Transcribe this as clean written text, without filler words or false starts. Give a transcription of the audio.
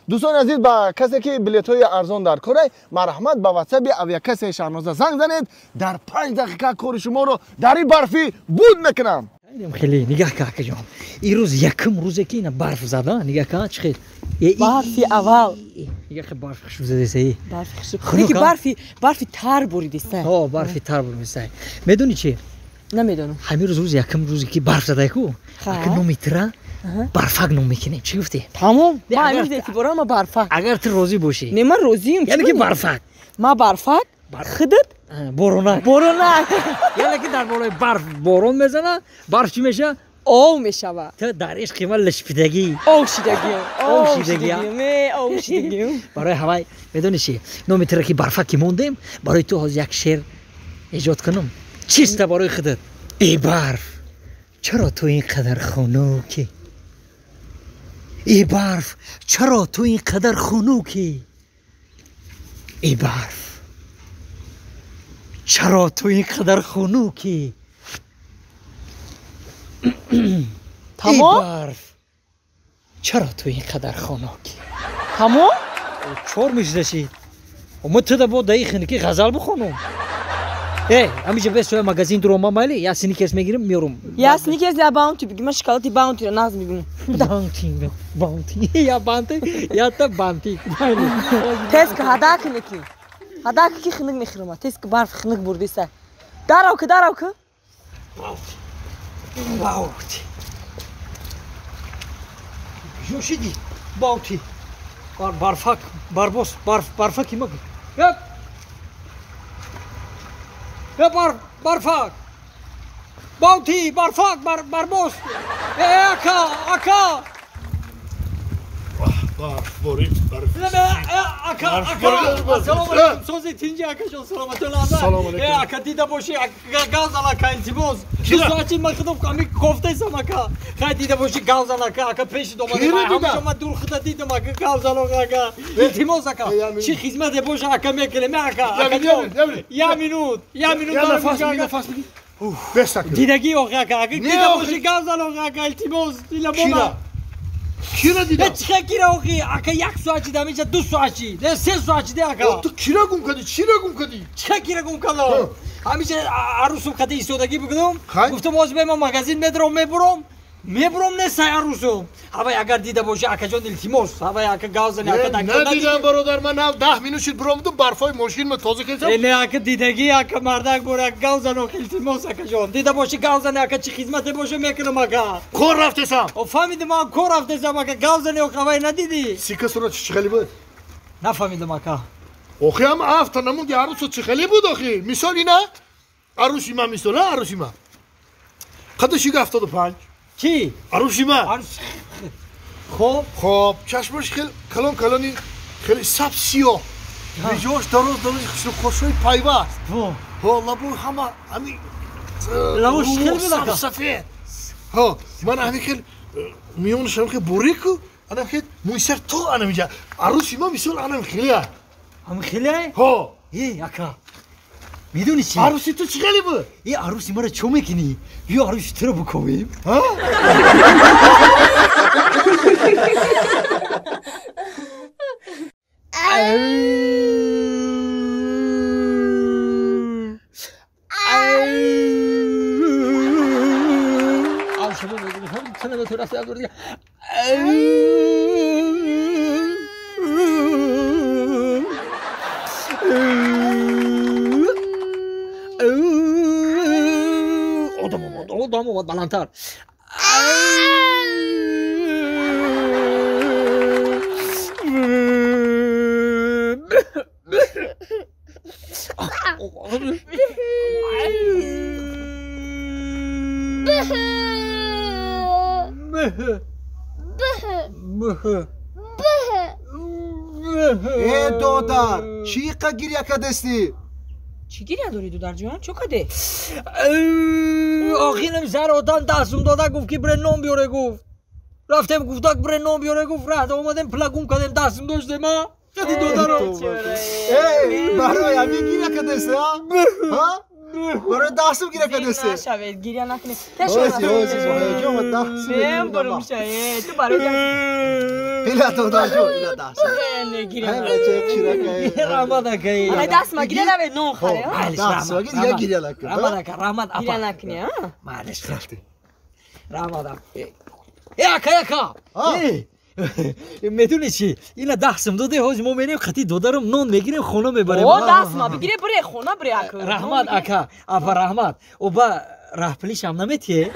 Дӯстони азиз, ба касе ки билетҳои арзон дар корай, марҳамат, ба ватсаби авиакассаи Шаҳноза занг занед, дар 5 дақиқа кори шуморо дар ин барфӣ буд мекунам. Хеле нигаҳ ка, акаҷон, ин рӯз якум рӯзе ки ина барф зада, нигаҳ ка, чӣ хел барфи аввал. Нигаҳ ка, барф хушб задеса. Барфи хушб, ки барфи тар буридиста. Ҳо, барфи тар буридиста. Медонӣ чи? Намедонам. Ҳамин рӯз, рӯзи якум рӯзе ки барф задай ку, ака, номи тира Барфак ном мекунем. Чӣ гуфтӣ? Тамом, ман ҳамин рӯз эътиборам ма Барфак. Агар ту розӣ бошӣ. Не, ман розием. Яъне ки Барфак. Ма Барфак, худат Боронак. Боронак. Яъне ки дар болои барф борон мезана, барф чӣ меша? Ов мешава. Ту дар ишқи ман лишпидагӣ. Ов шидагиам. Ов шидагиам. Не, ов шидагиам. Барои ҳавай медонӣ чи? Номи тура ки Барфак ки мондем, барои ту ҳозир як шеър эҷод кунам. Чиста барои худат. Эй барф, чаро ту ин қадар хунукӣ? Эй барф, чаро ту ин қадар хунукӣ? Эй барф, чаро ту ин қадар хунукӣ? Тамом? Эй барф, чаро ту ин қадар хунукӣ? Тамом? Чор мешидашид. Ма туда бо даи хунукӣ ғазал бихонам. Э, ҳамиҷа бес соя магазин дурома, майли, я Сникерс мегирим, меорум. Я Сникерс, я Баунти биги, ман шоколади Баунтиро нағз мебинам. Баунти, Баунти, я Баунти, я та Баунти. Тез ки, ҳада кунӣ ки. Ҳада ки хунук мехӯрам. Тез ки, барф хунук бурдиса. Дарав ки, дарав ки. Баунти. Баунти. Ҷӯшиди, Баунти. Барфак, барбос, барф, барфаки ма. Я Я барфак! Баунти, барфак, барбос! Э, ака, ака! Барф борид, барф. Ака, ака! Ассалому алайкум, сози тинҷи, акаҷон, саломатон. Салом алайкум. Э, ака, дида бошӣ, гав зан, ака, илтимос. Ду соати ман худам ами кофтаисам, ака. Хай, дида бошӣ, гав зан, ака, ака, пеши домада. Ҳамаҷо ман дур худа дидам, ака, гав зан, ака. Илтимос, ака. Чӣ хизмате боша, ака, мекунем, ака. Акаҷон, я минут, я минут. Я нафас бигир, нафас бигир. Дидагӣ охи, ака, ака, дида бошӣ, гав зан, ака, илтимос. Дила Кира дидам? Чӣ кира охи? Ака, як соат шида, ҳамеша 2 соат шид, 3 соат шида, ака. Ту кира гум кардӣ? Чира гум кардӣ? Чӣ кира гум кардам? Ҳамеша арӯсум қади истодагӣ бикунам, гуфтам ҳозир ман магазин медаром, мебурам, мебурам, несай арӯсум. Ҳавай агар дида бошӣ, акаҷон, илтимос, ҳавай, ака, гав зани, ака. Надидам, бародар, ман нав 10 минут шид биромадам, барфҳои мошинма тоза кардам. Не, ака, дидагӣ, ака, мардак бор, ака, гав зан, илтимос, акаҷон, дида бошӣ, гав зани, ака, чӣ хизмате боша мекунам, ака. Кор рафтесам. Фаҳмидам, ман кор рафтесам, ака, гав зани, ҳавай надидӣ? Сика сурат чӣ хеле буд? Нафаҳмидам, ака. Охи, ҳам афта намунди арӯсо чӣ хеле буд, охи? Мисол ина арӯси ман, мисол арӯси ман қадашига 75. Чӣ? Арӯси ман. Хоб? Хоб, чашмаш хел калон калони, хеле саб сиёҳ, мижош дароз дарози, хушрӯқошҳои пайваст. Ҳо, лабои ҳама ҳами лабош хел буд, ака? Сафед. Ҳо, ман ҳами хел миёнашам хел борику, анам хел мӯйсар то анамиҷа. Арӯси ман мисол анам хелеа. Ҳами хелеа? Ҳо. Э, ака, медонӣ чи? Арӯси ту чӣ хеле буд? Э, арӯси мара чо мекунӣ? Биё, арӯси туро бикобем. Одам омад, одам омад, баландтар. Э, додар, чӣ қа гиря кардастӣ? Чӣ гиря дорӣ, додарҷон? Чо каде? Охирам сар одам дастум дода, гуфт ки бре нон биёре, гуфт. Рафтем, гуфтак бре нон биёре, гуфт, раҳта омадем, пула гум кардем, дастум доштем, а? Қади додаро. Э, барои ҳамин гиря кардастӣ, а? Барои дастум гиря кардастӣ? Нашавед, гиря накунед. Ҳозир, ҳозир, ҳаяҷон омад, дастум. Мебурум шае, ту барои Ила додаҷо, ила даст. Раҳмат акай. Ана даст ма гиря наве нон харе. Даст ма гиря гиря накун. Раҳмат ака, раҳмат апа. Гиря накуни, а? Маълиш рафти. Раҳмат апа. Э ака, ака. Медуни чи? Ина 10 сум доде, ҳозир мо мерем қати додарам нон мегирем, хона мебарем. О, даст ма бигире, бире хона бире ака. Раҳмат ака, апа раҳмат. Оба раҳпулишам наметие?